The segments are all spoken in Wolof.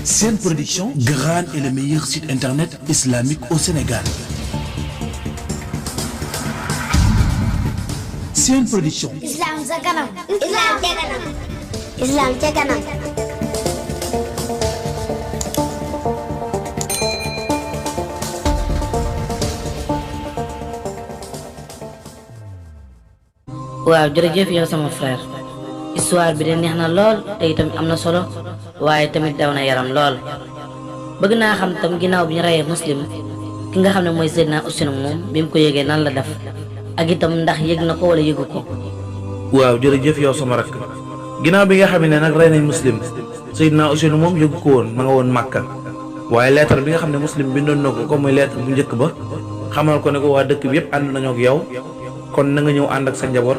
Sen Production, Gran est le meilleur site internet islamique au Sénégal. Sen Production. Islam sa kanam. Islam ca kanam. Islam ca kanam. waaw jërëjëf yow sama frère histoire bi de neex na lool te itam am na solo waaye tamit daw na yaram lool bëgg naa xam tam ginnaaw bi ñu reyee muslim ki nga xam ne mooy Seydina Ousseynou moom bi mu ko yëgee nan la def ak itam ndax yëg na ko wala yëgu ko. waaw jërëjëf yow sama rakk ginnaaw bi nga xam ne nag rey nañ muslim Seydina Ousseynou moom yëgu ko woon ma nga woon Màkka waaye lettre bi nga xam ne muslim bindoon na ko muy lettre bu njëkk ba xamal ko ne ko waa dëkk bi yëpp ànd nañoo ak yow kon na nga ñëw ànd ak sa njaboot.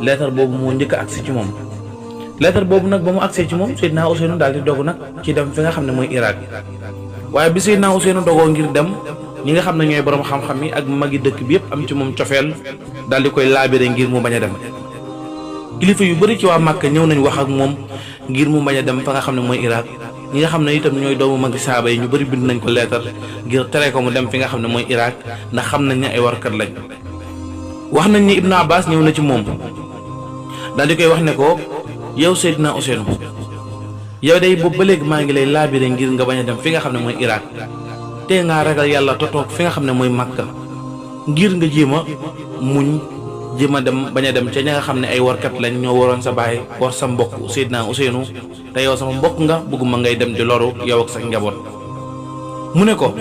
lettre boobu moo njëkk a agsi ci moom lettre boobu nag ba mu agsee ci moom Seydina Ousseynou daal di dogu nag ci dem fi nga xam ne mooy Irak waaye bi Seydina Ousseynou dogoo ngir dem ñi nga xam ne ñooy borom xam-xam yi ak magi dëkk bi yëpp am ci moom cofeel daal di koy laabire ngir mu bañ a dem kilifa yu bëri ci waa Màkka ñëw nañ wax ak moom ngir mu bañ a dem fa nga xam ne mooy Irak ñi nga xam ne itam ñooy doomu magi saaba yi ñu bëri bind nañ ko lettre ngir tere ko mu dem fi nga xam ne mooy Irak ndax xam nañ ne ay warkat lañ wax nañ ni Ibnu Abbas ñëw na ci moom daal di koy wax ne ko yow Seydina Ousseynou yow day boobu ba léegi maa ngi lay laabire ngir nga bañ a dem fi nga xam ne mooy Irak te ngaa ragal yàlla totoog fi nga xam ne mooy Makka ngir nga jéem a muñ jéem a dem bañ a dem ca ña nga xam ne ay warkat lañ ñoo waroon sa baay war sa mbokk Seydina Ousseynou te yow sama mbokk nga bëgguma ngay dem di loru yow ak sa njaboot mu ne ko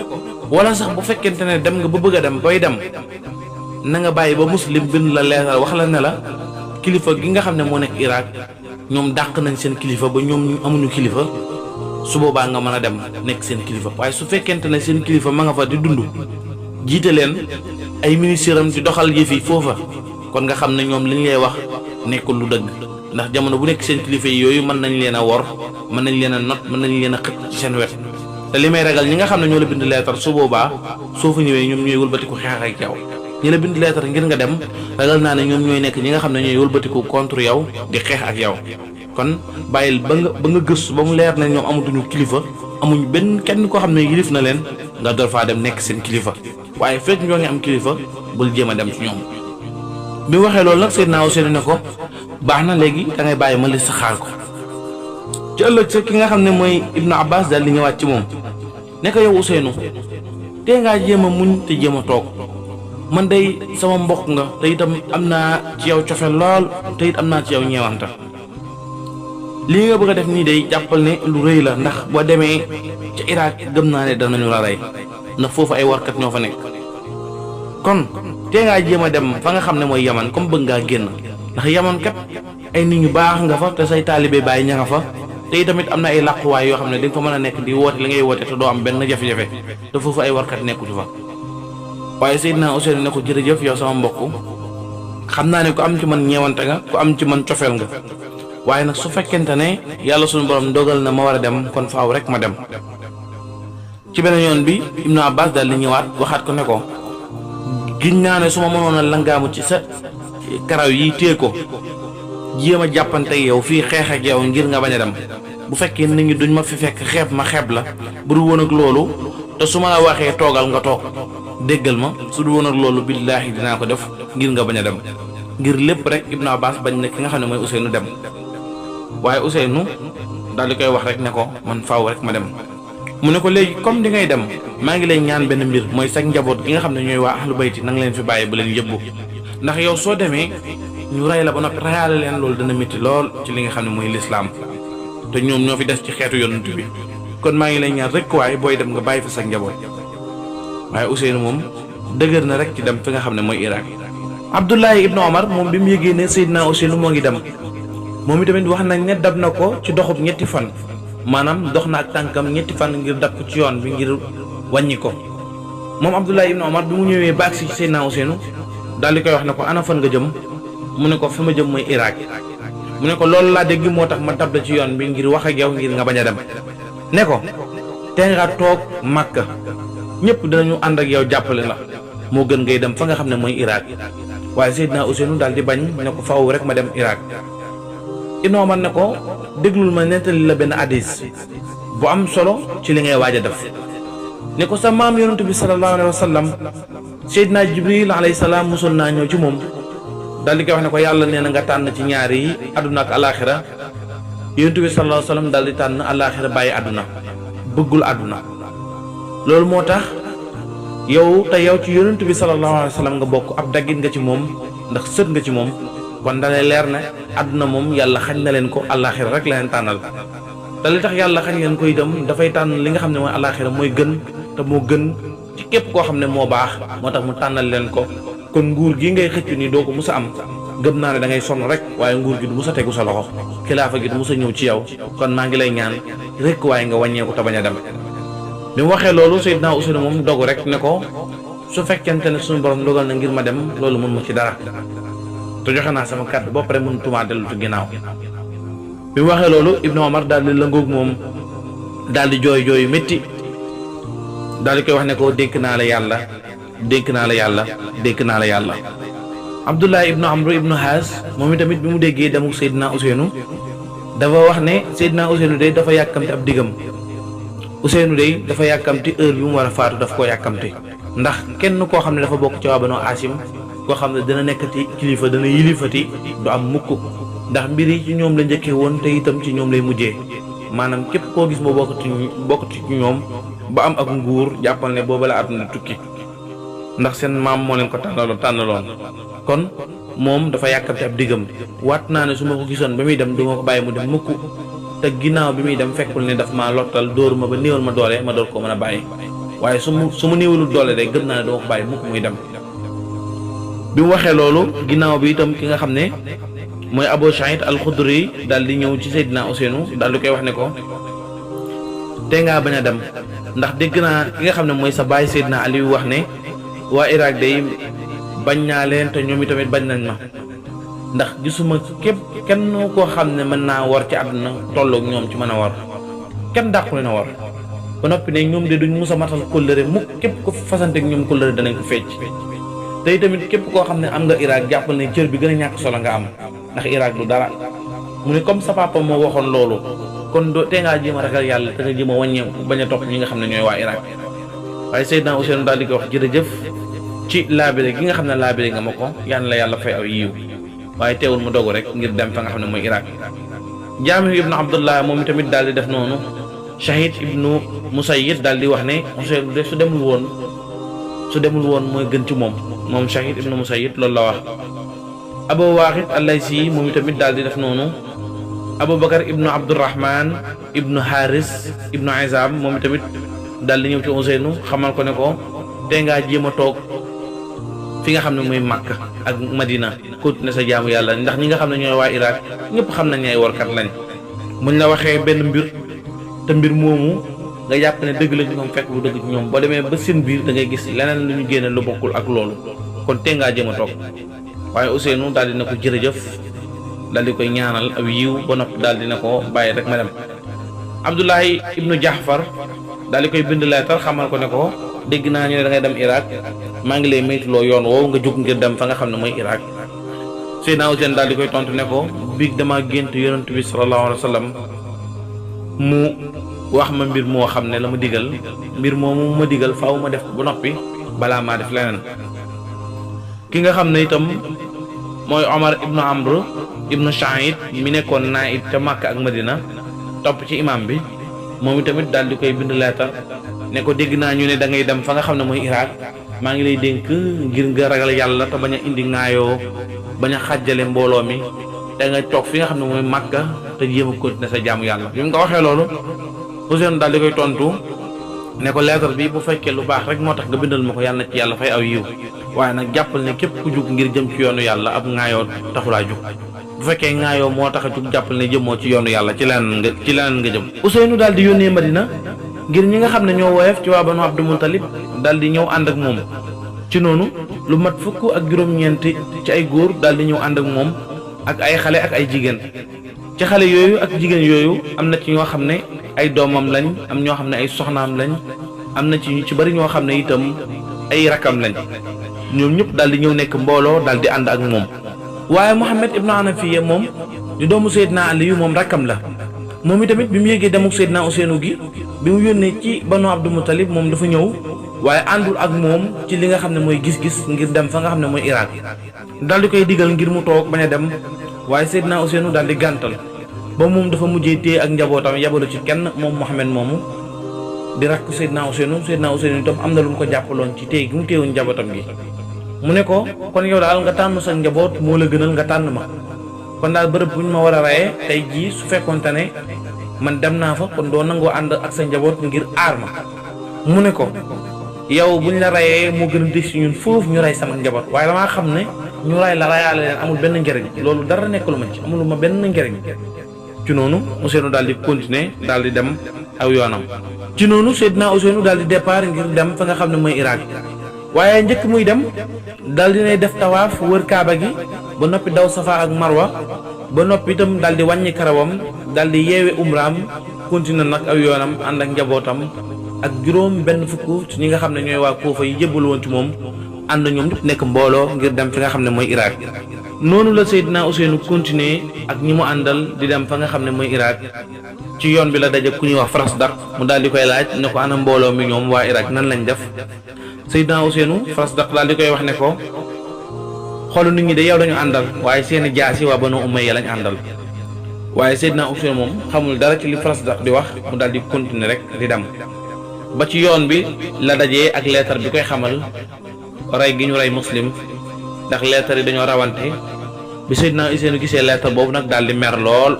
wala sax bu fekkente ne dem nga ba bëgg a dem bay dem na nga bàyyi ba muslim bind la leeral wax la ne la kilifa gi nga xam ne moo nekk Irak ñoom dàq nañ seen kilifa ba ñoom ñu amuñu kilifa su boobaa nga mën a dem nekk seen kilifa waaye su fekkente ne seen kilifa ma nga fa di dund jiite leen ay ministre am di doxal yëf yi foofa kon nga xam ne ñoom li ñu lay wax nekkul lu dëgg ndax jamono bu nekk seen kilifa yi yooyu mën nañ leen a wor mën nañ leen a not mën nañ leen a xëcc ci seen wet te li may ragal ñi nga xam ne ñoo la bind leetar su boobaa soo fa ñëwee ñoom ñooy wëlbatiku xeex ak yow ñi la bind lettre ngir nga dem ragal naa ne ñoom ñooy nekk ñi nga xam ne ñooy wëlbatiku contre yow di xeex ak yow kon bàyyil ba nga gëstu ba mu leer ne ñoom amatuñu kilifa amuñ benn kenn koo xam ne yilif na leen nga door faa dem nekk seen kilifa waaye fekk ñoo ngi am kilifa bul jéem a dem ci ñoom. bi mu waxee loolu nag Seydina Ousseynou ne ko baax na léegi da ngay bàyyi ma li sa xaar ko ci ëllëg sa ki nga xam ne mooy Ibnu Abbas daal di ñëwaat ci moom ne ko yow Ousseynou tee ngaa jéem a muñ te jéem a toog. man day sama mbokk nga te itam am naa ci yow cofe lool te it am naa ci yow ñeewanta lii nga bëgg a def nii day jàppal ne lu rëy la ndax boo demee ca Irak gëm naa ne danañu la rey ndax foofu ay warkat ñoo fa nekk kon tee ngaa jéem a dem fa nga xam ne mooy Yaman comme bëgg ngaa génn ndax Yaman kat ay nit ñu baax nga fa te say taalibe bàyyi ña nga fa te itamit am na ay làquwaay yoo xam ne di nga fa mën a nekk di woote li ngay woote te doo am benn jafe-jafe te foofu ay warkat nekkuñu fa. waaye Seydina Ousseynou ne ko jërëjëf yow sama mbokk xam naa ne ku am ci man ñeewante nga ku am ci man cofeel nga waaye nag su fekkente ne yàlla suñu borom dogal na ma war a dem kon faaw rek ma dem ci beneen yoon bi Ibnu Abbas daal di ñëwaat waxaat ko ne ko giñ naa ne su ma mënoon a langaamu ci sa karaw yi téye ko jéem a jàppante yow fii xeex ak yow ngir nga bañ a dem bu fekkee nit ñi duñ ma fi fekk xeeb ma xeeb la bu dul woon ak loolu te su ma la waxee toogal nga toog déggal ma su du woon ak loolu billaahi dinaa ko def ngir nga bañ a dem ngir lépp rek Ibnu Abbas bañ ne ki nga xam ne mooy Ousseynou dem waaye Ousseynou daal di koy wax rek ne ko man faaw rek ma dem mu ne ko léegi comme di ngay dem maa ngi lay ñaan benn mbir mooy sax njaboot gi nga xam ne ñooy waa ahlu bayti na nga leen fi bàyyi bu leen yëbbu ndax yow soo demee ñu rey la ba noppi reyaale leen loolu dana métti lool ci li nga xam ne mooy lislaam te ñoom ñoo fi des ci xeetu yonent bi kon maa ngi lay ñaan rek waaye booy dem nga bàyyi fi sax njaboot waaye Ousseynou moom dëgër na rek ci dem fi nga xam ne mooy Irak Abdullahi Ibnu Omar moom bi mu yëgee ne Seydina Ousseynou moo ngi dem moom itamit wax nañ ne dab na ko ci doxub ñetti fan maanaam dox na ak tànkam ñetti fan ngir dab ko ci yoon bi ngir wàññi ko moom Abdullahi Ibnu Omar bi mu ñëwee ba agsi ci Seydina Ousseynou daal di koy wax ne ko ana fan nga jëm mu ne ko fi ma jëm mooy Irak mu ne ko loolu laa dégg moo tax ma dab la ci yoon bi ngir wax ak yow ngir nga bañ a dem ne ko tey nga toog Makka ñëpp dinañu ànd ak yow jàppale la moo gën ngay dem fa nga xam ne mooy Irak waaye Seydina Ousseynou daal di bañ ne ko faaw rek ma dem Irak Ibnu Omar ne ko déglul ma nettali la benn hadis bu am solo ci li ngay waaj a def ne ko sa maam yonent bi sallallahu alayhi wa sallam Seydina Jibril alayhi salaam mosoon naa ñëw ci moom daal di koy wax ne ko yàlla nee na nga tànn ci ñaar yi àdduna ak alaaxira yonent bi sallallahu alayhi wa sallam daal di tànn alaaxira bàyyi àdduna bëggul àdduna loolu moo tax yow ci yonent bi sallallahu alayhi wa sallam nga bokk ab daggit nga ci moom ndax sët nga ci moom kon dalay leer ne àdduna moom yàlla xañ na leen ko alaaxira rek la leen tànnal te li tax yàlla xañ leen ko itam dafay tànn li nga xam ne mooy alaaxira mooy gën te moo gën ci képp koo xam ne moo baax moo tax mu tànnal leen ko kon nguur gi ngay xëccu ni doo ko mus a am gëm naa ne da ngay sonn rek waaye nguur gi du mus a tegu sa loxo xilaafa gi du mus a ñëw ci yow kon maa ngi lay ñaan rek waaye nga wàññeeku te bañ a dem bi mu waxee loolu Seydina Ousseynou moom dogu rek ne ko su fekkente ne suñu borom dogal na ngir ma dem loolu mën ma ci dara te joxe naa sama kàddu ba pare mënu tumaa dellu ci ginnaaw bi mu waxee loolu Ibnu Omar daal di lëngoog moom daal di jooy jooyu métti daal di koy wax ne ko dénk naa la yàlla dénk naa la yàlla dénk naa la yàlla Abdullah ibnu Amr ibnu Haas moom itamit bi mu déggee demuk Seydina Ousseynou dafa wax ne Seydina Ousseynou day dafa yàkkamti ab diggam Ousseynou day dafa yàkkamti heure bi mu war a faatu daf koo yàkkamti ndax kenn koo xam ne dafa bokk ci waa Banu Haasim koo xam ne dana nekkati kilifa dana yilifati du am mukk ndax mbir yi ci ñoom la njëkkee woon te itam ci ñoom lay mujjee maanaam képp koo gis moo bokkati ci ñoom ba am ak nguur jàppal ne booba la àdduna tukki ndax seen maam moo leen ko tànnaloon kon moom dafa yàkkamte ab diggam waat naa ne su ma ko gisoon ba muy dem du ma ko bàyyi mu dem mukk te ginnaaw bi muy dem fekkul ne daf maa lottal dóor ma ba néewal ma doole ma door koo mën a bàyyi waaye su ma néewalul doole de gëm naa ne du ma ko bàyyi mukk muy dem bi mu waxee loolu ginnaaw bi itam ki nga xam ne mooy Abu Saïd al-Khudri daal di ñëw ci Seydina Ousseynou daal di koy wax ne ko te ngaa bañ a dem ndax dégg naa ki nga xam ne mooy sa baay Seydina Aliou wax ne waa Irak day bañ naa leen te ñoom itamit bañ nañ ma ndax gisuma kenn koo xam ne mën naa war ci àdduna tolloog ñoom ci mën a war kenn dàqu leen a war ba noppi ne ñoom de duñ mus a matal kóllëre mukk képp ko fasanteeg ñoom kóllëre danañ ko fecc te itamit képp koo xam ne am nga Irak jàppal ne cër bi gën a ñàkk solo nga am ndax Irak du dara mu ne comme sa papa moo waxoon loolu kon doo tee ngaa jéem a ragal yàlla te nga jéem a wàññeeku bañ a topp ñi nga xam ne ñooy waa Irak waaye Seydina Ousseynou daal di ko wax jërëjëf ci laabire gi nga xam ne laabire nga ma ko yàlla la yàlla fay aw yiw waaye teewul mu dogu rek ngir dem fa nga xam ne mooy Irak Jaamir ibnu Abdullah moom itamit daal di def noonu Shahid ibnu Musayyid daal di wax ne Ousseynou de su demul woon mooy gën ci moom Shahid ibnu Musayyid loolu la wax Abu Waaqid al-Laysi moom itamit daal di def noonu Aboubacar ibnu Abdurrahman ibnu Haris ibnu Izam moom itamit daal di ñëw ci Ousseynou xamal ko ne ko te ngaa jéem a toog fi nga xam ne mooy Makka ak Madina continuer sa jaamu yàlla ndax ñi nga xam ne ñooy waa Irak ñëpp xam nañ ay warkat lañ muñ la waxee benn mbir te mbir moomu nga jàpp ne dëgg la ci ñoom fekk bu dëgg ci ñoom boo demee ba seen biir da ngay gis leneen lu ñu génne lu bokkul ak loolu kon te ngaa jéem a toog waaye Ousseynou daal dina ko jërëjëf daal di koy ñaanal aw yiw ba noppi daal dina ko bàyyi rek ma dem Abdullahi ibnu Jahfar daal di koy bind leetar xamal ko ne ko dégg naa ñu ne da ngay dem Irak maa ngi lay maytuloo yoon woowu nga jóg ngir dem fa nga xam ne mooy Irak Seydina Ousseynou daal di koy tontu ne ko biig dama gént yonent bi sallallahu alayhi wa sallam mu wax ma mbir moo xam ne la ma digal mbir moomu ma digal faaw ma def ba noppi balaa maa def leneen ki nga xam ne itam mooy Omar ibnu Amr ibnu Shahid mi nekkoon naib ca Makka ak Madina topp ci imam bi moom itamit daal di koy bind leetar ne ko dégg naa ñu ne da ngay dem fa nga xam ne mooy Irak maa ngi lay dénk ngir nga ragal yàlla te bañ a indi ŋaayoo bañ a xàjjale mbooloo mi te nga toog fi nga xam ne mooy Makka te jéem a continuer sa jaamu yàlla bi mu ko waxee loolu Ousseynou daal di koy tontu ne ko leetar bi bu fekkee lu baax rek moo tax nga bindal ma ko yàlla na ci yàlla fay aw yiw waaye nag jàppal ne képp ku jug ngir jëm ci yoonu yàlla ab ŋaayoo taxulaa jug bu fekkee ŋaayoo moo tax a jug jàppal ne jëmoo ci yoonu yàlla ci leneen nga jëm Ousseynou daal di yónnee Madina ngir ñi nga xam ne ñoo woyof ci waa Banu Abdul Muttalib daal di ñëw ànd ak moom ci noonu lu mat fukk ak juróom-ñeenti ci ay góor daal di ñëw ànd ak moom ak ay xale ak ay jigéen ci xale yooyu ak jigéen yooyu am na ci ñoo xam ne ay doomam lañ am ñoo xam ne ay soxnaam lañ am na ci ñu ci bari ñoo xam ne itam ay rakam lañ ñoom ñëpp daal di ñëw nekk mbooloo daal di ànd ak moom waaye Muhammad ibnu Hanafiya moom di doomu Seydina Aliyu moom rakkam la moom itamit bi mu yéegee demuk Seydina Ousseynou gi bi mu yónnee ci Banu Abdou Moutalib moom dafa ñëw waaye àndul ak moom ci li nga xam ne mooy gis-gis ngir dem fa nga xam ne mooy Irak daal di koy digal ngir mu toog bañ a dem waaye Seydina Ousseynou daal di gàntal ba moom dafa mujjee téye ak njabootam yabalu ci kenn moom Mohamed moomu di rakk Seydina Ousseynou itam am na lu mu ko jàppaloon ci téye gi mu téyewoon njabootam gi mu ne ko kon yow daal nga tànn sa njaboot moo la gënal nga tànn ma kon daal bërëb bu ñu ma war a rayee tey jii su fekkonte ne man dem naa fa kon doo nangoo ànd ak sa njaboot ngir aar ma mu ne ko yow buñ la rayee moo gën a dis ñun foofu ñu ray sama njaboot waaye damaa xam ne ñu ray la rayaale leen amul benn njëriñ loolu dara nekkul ma ci amul ma benn njëriñ ci noonu Ousseynou daal di continuer daal di dem aw yoonam ci noonu Seydina Ousseynou daal di départ ngir dem fa nga xam ne mooy Irak waaye njëkk muy dem daal di nay def tawaaf wër kaaba gi ba noppi daw safa ak marwa ba noppi itam daal di wàññi karawam daal di yeewe umraam continuer nag aw yoonam ànd ak njabootam ak juróom benn fukk ci ñi nga xam ne ñooy waa Kuufa yi jébbalu woon ci moom ànd ñoom ñëpp nekk mbooloo ngir dem fi nga xam ne mooy Irak noonu la Seydina Ousseynou continuer ak ñi mu àndal di dem fa nga xam ne mooy Irak ci yoon bi la daje ku ñuy wax Farasdaq mu daal di koy laaj ne ko ana mbooloo mi ñoom waa Irak nan lañ def Seydina Ousseynou Farasdaq daal di koy wax ne ko xoolu nit ñi de yow lañu àndal waaye seeni jaasi waa Banu Umayya lañ àndal waaye Seydina Ousseynou moom xamul dara ci li Farasdaq di wax mu daal di continuer rek di dem ba ci yoon bi la dajee ak leetar bi koy xamal rey gi ñu rey Muslim ndax leetar yi dañoo rawante bi Seydina Ousseynou gisee leetar boobu nag daal di mer lool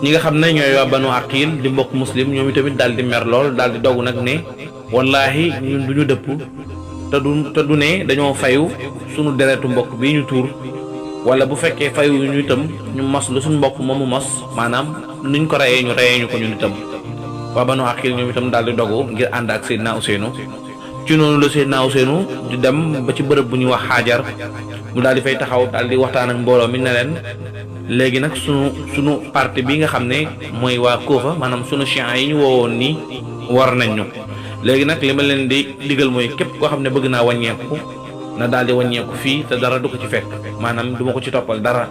ñi nga xam ne ñooy waa Banu Aqil di mbokk Muslim ñoom itamit daal di mer lool daal di dogu nag ne wallaahi ñun duñu dëpp te du ne dañoo fayu sunu deretu mbokk bii ñu tuur wala bu fekkee fayu ñu itam ñu mos lu suñu mbokk moomu mos maanaam nuñ ko reyee ñu ko ñun itam waa Banu Aqil ñoom itam daal di dogu ngir ànd ak Seydina Ousseynou ci noonu la Seydina Ousseynou di dem ba ci bërëb bu ñuy wax Xaajar mu daal di fay taxaw daal di waxtaan ak mbooloo mi ne leen léegi nag sunu parti bi nga xam ne mooy waa Kuufa maanaam sunu chiites yi ñu woowoon nii war nañ ñu léegi nag li ma leen di digal mooy képp koo xam ne bëgg naa wàññeeku na daal di wàññeeku fii te dara du ko ci fekk maanaam du ma ko ci toppal dara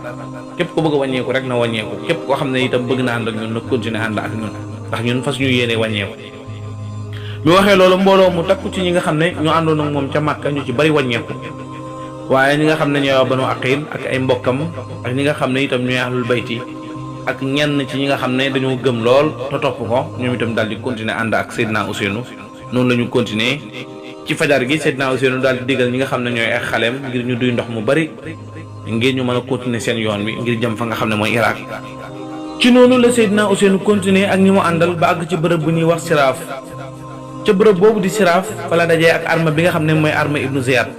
képp ko bëgg a wàññeeku rek na wàññeeku képp koo xam ne itam bëgg na ànd ak ñun na continuer ànd ak ñun ndax ñun fas ñu yéene wàññeeku. bi waxee loolu mbooloo mu takku ci ñi nga xam ne ñu àndoon ak moom ca Màkka ñu ci bari wàññeeku waaye ñi nga xam ne ñooy waa Banu Aqil ak ay mbokkam ak ñi nga xam ne itam ñooy ahlul bayti ak ñenn ci ñi nga xam ne dañoo gëm lool te topp ko ñoom itam daal di continuer ànd ak Seydina Ousseynou noonu la ñu continuer ci fajar gi Seydina Ousseynou daal di digal ñi nga xam ne ñooy ay xaleem ngir ñu duy ndox mu bari ngir ñu mën a continuer seen yoon wi ngir jëm fa nga xam ne mooy Irak ci noonu la Seydina Ousseynou continuer ak ñi mu àndal ba àgg ci bërëb bu ñuy wax Siraaf ca bërëb boobu di Siraaf fa la dajee ak arme bi nga xam ne mooy arme Ibnu Ziyad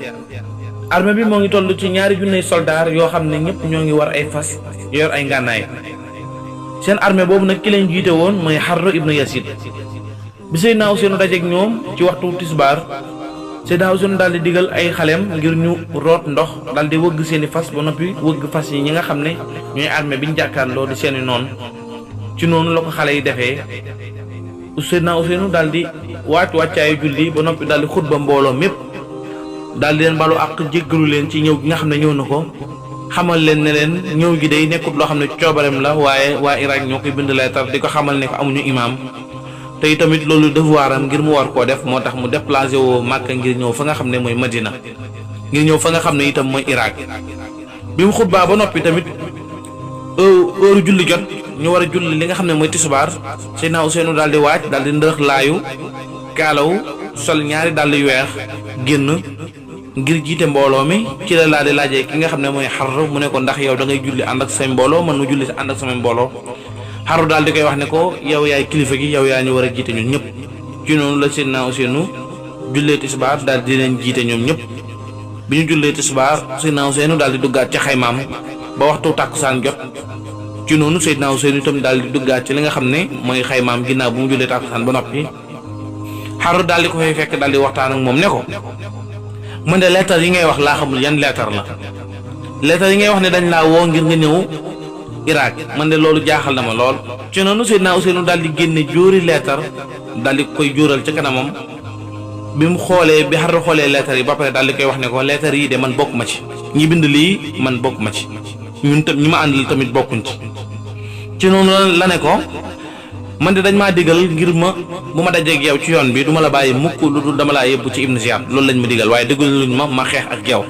arme bi moo ngi toll ci 2 junney soldaar yoo xam ne ñëpp ñoo ngi war ay fas yor ay ngànnaay seen arme boobu nag ki leen jiite woon mooy Harr ibnu Yasid bi Seydina Ousseynou dajeek ñoom ci waxtu tisbaar Seydina Ousseynou daal di digal ay xaleem ngir ñu root ndox daal di wëgg seeni fas ba noppi wëgg fas yi ñi nga xam ne ñooy arme bi ñu jàkkaarloo di seeni noon ci noonu la ko xale yi defee Seydina Ousseynou daal di wàccaayu julli ba noppi daal di xutba mbooloo mépp daal di leen balu ak jéggalu leen ci ñëw gi nga xam ne ñëw na ko xamal leen ne leen ñëw gi day nekkut loo xam ne coobareem la waaye waa Irak ñoo koy bind leetar di ko xamal ne ko amuñu imaam te tamit loolu devoiram ngir mu war koo def moo tax mu déplacé woo Màkka ngir ñëw fa nga xam ne mooy Madina ngir ñëw fa nga xam ne itam mooy Irak bi mu xutbaa ba noppi tamit heure julli jot ñu war a julli li nga xam ne mooy tisbaar Seydina Ousseynou daal di waaj daal di ndërëx laayu kaalaw sol ñaari dàll yu weex génn ngir jiite mbooloo mi ci la laa di laajee ki nga xam ne mooy Harr mu ne ko ndax yow da ngay julli ànd ak say mbooloo man mu julli ànd ak samay mbooloo Harr daal di koy wax ne ko yow yaay kilifa gi yow yaa ñu war a jiite ñun ñëpp ci noonu la Seydina Ousseynou jullee tisbaar daal di leen jiite ñoom ñëpp bi ñu jullee tisbaar Seydina Ousseynou daal di duggaat ci xaymaam ba waxtu tàkkusaan jot ci noonu Seydina Ousseynou itam daal di duggaat ci li nga xam ne mooy xaymaam ginnaaw bu mu jullee tàkkusaan ba noppi Harr daal di ko fay fekk daal di waxtaan ak moom ne ko man de leetar yi ngay wax laa xamul yan leetar la leetar yi ngay wax ne dañ laa woo ngir nga ñëw Irak man de loolu jaaxal na ma lool ci noonu Seydina Ousseynou daal di génne jóori leetar daal di koy jóoral ca kanamam bi mu xoolee bi Harr xoolee leetar yi ba pare daal di koy wax ne ko leetar yi de man bokk ma ci ñi bind lii man bokk ma ci ñun tam ñi ma àndal tamit bokkuñ ci ci noonu la ne ko man de dañ maa digal ngir ma bu ma dajeeg yow ci yoon bi duma la bàyyi mukk lu dul dama laa yóbbu ci Ibnu Ziyad loolu lañ ma digal waaye déggal luñ ma xeex ak yow.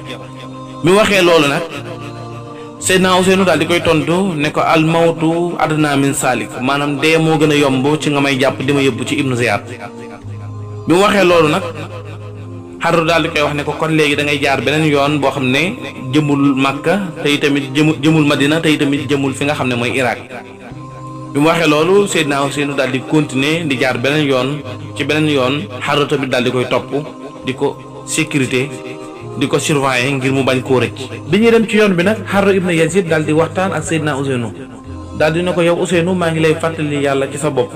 bi waxee loolu nag Seydina Ousseynou daal di koy tontu ne ko al mawtu adna min saalik maanaam dee moo gën a yomb ci nga may jàpp di ma yóbbu ci Ibnu Ziyad. bi mu waxee loolu nag Harru daal di koy wax ne ko kon léegi da ngay jaar beneen yoon boo xam ne jëmul Makka te tamit jëmul Madina te tamit jëmul fi nga xam ne mooy Irak. bi mu waxee loolu Seydina Ousseynou daal di continuer di jaar beneen yoon ci beneen yoon Harru tamit daal di koy topp di ko sécurité di ko surveiller ngir mu bañ koo rëcc. bi ñuy dem ci yoon bi nag Harru ibn Yazid daal di waxtaan ak Seydina Ousseynou daal di ne ko yow Ousseynou maa ngi lay fàttali yàlla ci sa bopp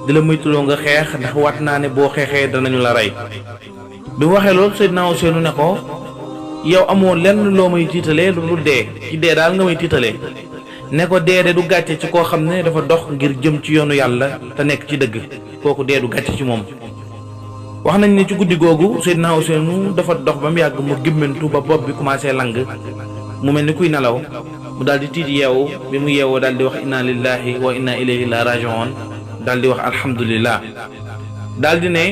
di la moytuloo nga xeex ndax waat naa ne boo xeexee danañu la rey. bi mu waxee loolu Seydina Ousseynou ne ko yow amoo lenn loo may tiitalee lu dul dee ci dee daal nga may tiitalee ne ko dee de du gàcce ci koo xam ne dafa dox ngir jëm ci yoonu yàlla te nekk ci dëgg kooku dee du gàcce ci moom. wax nañ ne ci guddi googu Seydina Ousseynou dafa dox ba mu yàgg mu gimmantu ba bopp bi commencé lang mu mel ni kuy nelaw mu daal di tiit yeewu bi mu yeewoo daal di wax inna lillahi wa inna ilayhi la raji'un daal di wax alhamdulillah daal di ne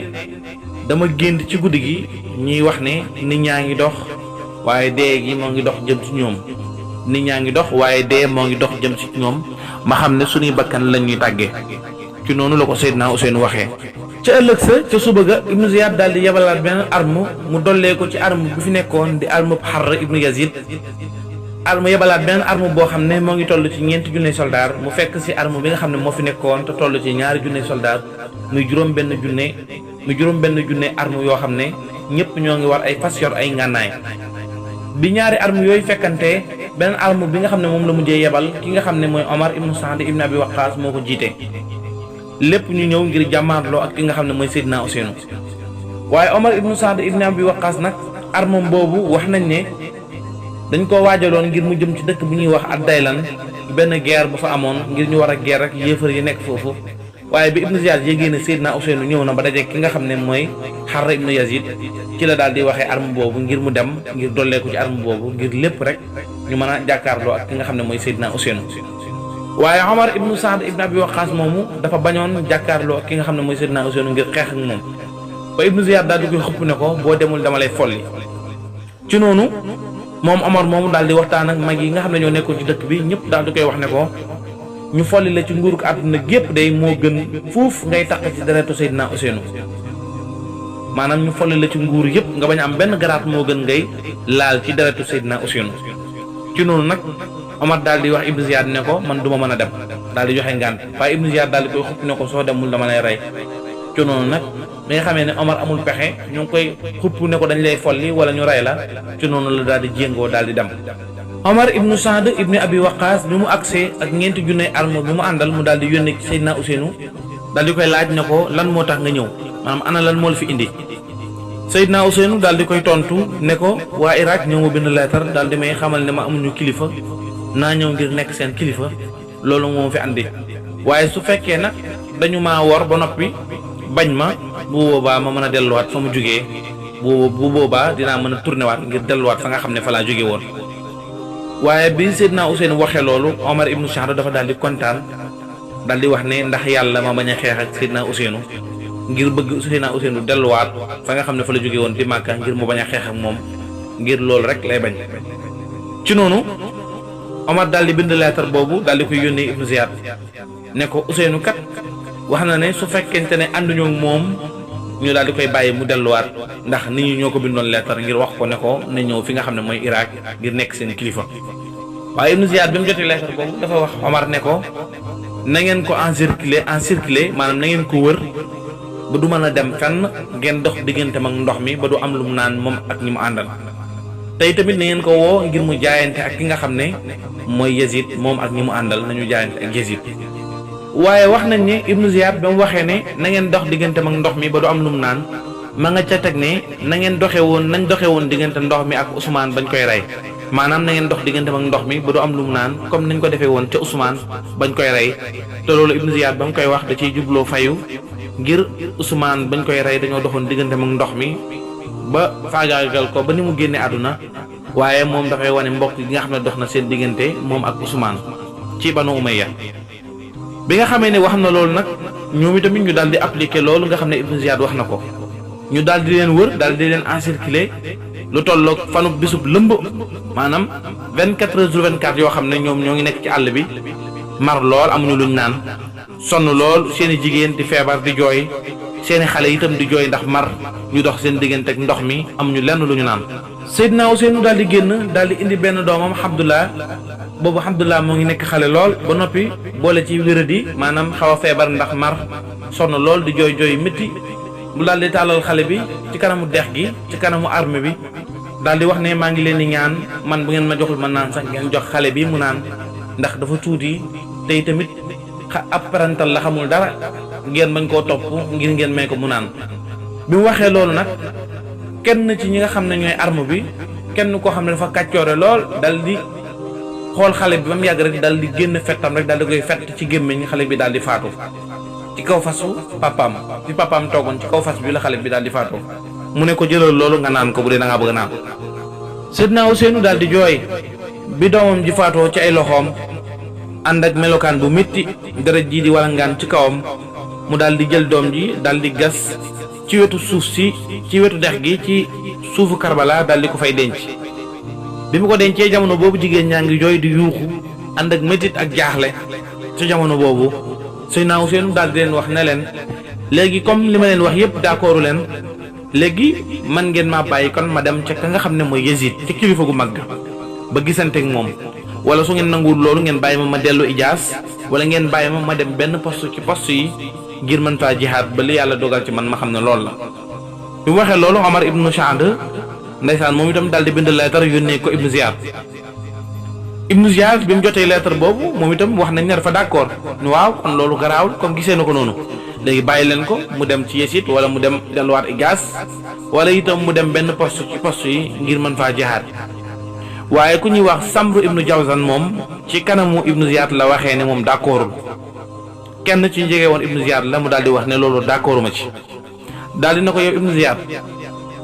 dama gént ci guddi gi ñuy wax ne nit ñaa ngi dox waaye dee gi moo ngi dox jëm ci ñoom nit ñaa ngi dox waaye dee moo ngi dox jëm ci ñoom ma xam ne suñuy bakkan lañ ñuy tàggee ci noonu la ko Seydina Ousseynou waxee. ca ëllëg sa ca suba ga Ibnu Ziyad daal di yebalaat beneen arme mu dollee ko ci arme bi fi nekkoon di arme Harr ibnu Yazid arme yebalaat beneen arme boo xam ne moo ngi toll ci 4 junne soldaar mu fekk si arme bi nga xam ne moo fi nekkoon te toll ci 2 junne soldaar muy juróom benn junne arme yoo xam ne ñëpp ñoo ngi war ay fas yor ay ngànnaay. bi ñaari arme yooyu fekkante beneen arme bi nga xam ne moom la mujjee yebal ki nga xam ne mooy Omar ibnu Saad ibn Abi Waqqas moo ko jiite lépp ñu ñëw ngir jàmmaarloo ak ki nga xam ne mooy Seydina Ousseynou. waaye Omar ibnu Saad ibn Abi Waqqas nag arme boobu wax nañ ne dañ ko waajaloon ngir mu jëm ci dëkk bu ñuy wax Ad-Daylan benn guerre bu fa amoon ngir ñu war a guerre ak yéefar yi nekk foofu. waaye bi Ibnu Ziyad yégée ne Seydina Ousseynou ñëw na ba daje ki nga xam ne mooy Harr ibnu Yazid ci la daal di waxee arme boobu ngir mu dem ngir dolleeku ci arme boobu ngir lépp rek ñu mën a jàkkaarloo ak ki nga xam ne mooy Seydina Ousseynou. waaye Omar ibnu Saad ibn Abi Waqqas moomu dafa bañoon jàkkaarloo ak ki nga xam ne mooy Seydina Ousseynou ngir xeex ak moom ba Ibnu Ziyad daal di koy xupp ne ko boo demul dama lay folli. ci noonu moom Omar moomu daal di waxtaan ak mag yi nga xam ne ñoo nekkoon ci dëkk bi ñëpp daal di koy wax ne ko ñu folli la ci nguuruk àdduna gépp day moo gën fuuf ngay taq ci deretu Seydina Ousseynou maanaam ñu folli la ci nguur yëpp nga bañ am benn garaat moo gën ngay laal ci deretu Seydina Ousseynou. ci noonu nag Omar daal di wax Ibnu Ziyad ne ko man duma mën a dem daal di joxe ngànt waaye Ibnu Ziyad daal di koy xupp ne ko soo demul dama lay rey. ci noonu nag bi nga xamee ne Omar amul pexe ñu ngi koy xupp ne ko dañ lay folli wala ñu rey la ci noonu la daal di jéngoo daal di dem. Omar ibnu Saad ibnu Abi Waqqas bi mu agsee ak 4 junne arme bi mu àndal mu daal di yónnee ci Seydina Ousseynou daal di koy laaj ne ko lan moo tax nga ñëw maanaam ana lan moo la fi indi. Seydina Ousseynou daal di koy tontu ne ko waa Irak ñoo ma bind leetar daal di may xamal ne ma amuñu kilifa naa ñëw ngir nekk seen kilifa loolu moo fi andi waaye su fekkee nag dañu maa wor ba noppi bañ ma bu boobaa ma mën a delluwaat fa mu jógee bu boobaa dinaa mën a tourné waat ngir delluwaat fa nga xam ne fa laa jóge woon. waaye bi Seydina Ousseynou waxee loolu Omar ibnu Saad dafa daal di kontaan daal di wax ne ndax yàlla ma bañ a xeex ak Seydina Ousseynou ngir bëgg Seydina Ousseynou delluwaat fa nga xam ne fa la jóge woon di Màkka ngir mu bañ a xeex ak moom ngir loolu rek lay bañ. ci noonu Omar daal di bind leetar boobu daal di koy yónnee Ibnu Ziyad ne ko Ousseynou kat wax na ne su fekkente ne ànduñoo moom ñu daal di koy bàyyi mu delluwaat ndax nit ñi ñoo ko bindoon leetar ngir wax ko ne ko na ñëw fi nga xam ne mooy Irak ngir nekk seen kilifa. waaye Ibnu Ziyad bi mu jotee leetar boobu dafa wax Omar ne ko na ngeen ko encirculer maanaam na ngeen ko wër ba du mën a dem fenn ngeen dox digganteem ak ndox mi ba du am lu mu naan moom ak ñi mu àndal. tey tamit na ngeen ko woo ngir mu jaayante ak ki nga xam ne mooy Yazid moom ak ñi mu àndal nañu jaayante ak Yazid. waaye wax nañ ne Ibnu Ziyad ba mu waxee ne na ngeen dox digganteem ak ndox mi ba du am lu mu naan ma nga ca teg ne na ngeen doxe woon diggante ndox mi ak Ousmane bañ koy rey maanaam na ngeen dox digganteem ak ndox mi ba du am lu mu naan comme nañ ko defee woon ca Ousmane bañ koy rey te loolu Ibnu Ziyad ba mu koy wax da ciy jubloo fayu ngir Ousmane bañ koy rey dañoo doxoon digganteem ak ndox mi ba faagaagal ko ba ni mu génne àdduna waaye moom dafay wane mbokk gi nga xam ne dox na seen diggante moom ak Ousmane ci Banu Umayya bi nga xamee ne wax na loolu nag ñoom itamit ñu daal di appliquer loolu nga xam ne Ibnu Ziyad wax na ko ñu daal di leen wër daal di leen encirculer lu tolloog fanub bisub lëmb maanaam 24 heures sur 24 yoo xam ne ñoom ñoo ngi nekk ci àll bi mar lool amuñu luñ naan sonn lool seeni jigéen di feebar di jooy seeni xale itam di jooy ndax mar ñu dox seen diggante ak ndox mi amuñu lenn lu ñu naan. Seydina Ousseynou daal di génn daal di indi benn doomam Abdullah boobu Abdullah moo ngi nekk xale lool ba noppi boole ci wéradi maanaam xaw a feebar ndax mar sonn lool di jooy jooy métti mu daal di tàllal xale bi ci kanamu dex gi ci kanamu armée bi daal di wax ne maa ngi leen di ñaan man bu ngeen ma joxul ma naan sax ngeen jox xale bi mu naan ndax dafa tuuti tey tamit ab parental la xamul dara ngeen bañ koo topp ngir ngeen may ko mu naan. bi mu waxee loolu nag kenn ci ñi nga xam ne ñooy arme bi kenn koo xam ne dafa kàccoore lool dal di xool xale bi ba mu yàgg rek dal di génn fettam rek dal di koy fett ci gémmiñ xale bi daal di faatu ci kaw fasu papaam fi papaam toogoon ci kaw fas bi la xale bi daal di faatu mu ne ko jëlal loolu nga naan ko bu dee da ngaa bëgg a naan. Seydina Ousseynou daal di jooy bi doomam ji faatoo ci ay loxoom ànd ak melokaan bu métti deret ji di walangaan ci kawam mu daal di jël doom ji daal di gas ci wetu suuf si ci wetu dex gi ci suufu Karbala daal di ko fay denc. bi mu ko dencee jamono boobu jigéen ñaa ngi jooy di yuuxu ànd ak métit ak jaaxle ci jamono boobu Seydina Ousseynou daal di leen wax ne leen léegi comme li ma leen wax yépp d'accordu leen léegi man ngeen maa bàyyi kon ma dem ca ka nga xam ne mooy Yazid ci kilifa gu mag ba gisanteeg moom wala su ngeen nanguwul loolu ngeen bàyyi ma dellu Ijaas wala ngeen bàyyi ma dem benn poste ci poste yi ngir mën faa jihaad ba li yàlla dogal ci man ma xam ne loolu la. bi mu waxee loolu Omar ibnu Saad ndeysaan moom itam daal di bind lettre yónnee ko Ibnu Ziyad. Ibnu Ziyad bi mu jotee lettre boobu moom itam wax nañ ne dafa d'accord waaw kon loolu garaawul comme gisee na ko noonu léegi bàyyi leen ko mu dem ci Yazid wala mu dem delluwaat Ijaas wala itam mu dem benn poste ci poste yi ngir mën faa jihaad. waaye ku ñuy wax Samru ibnu Jawzan moom ci kanamu Ibnu Ziyad la waxee ne moom d'accordul kenn ci njege woon Ibnu Ziyad la mu daal di wax ne loolu d'accorduma ci daal di na ko yow Ibnu Ziyad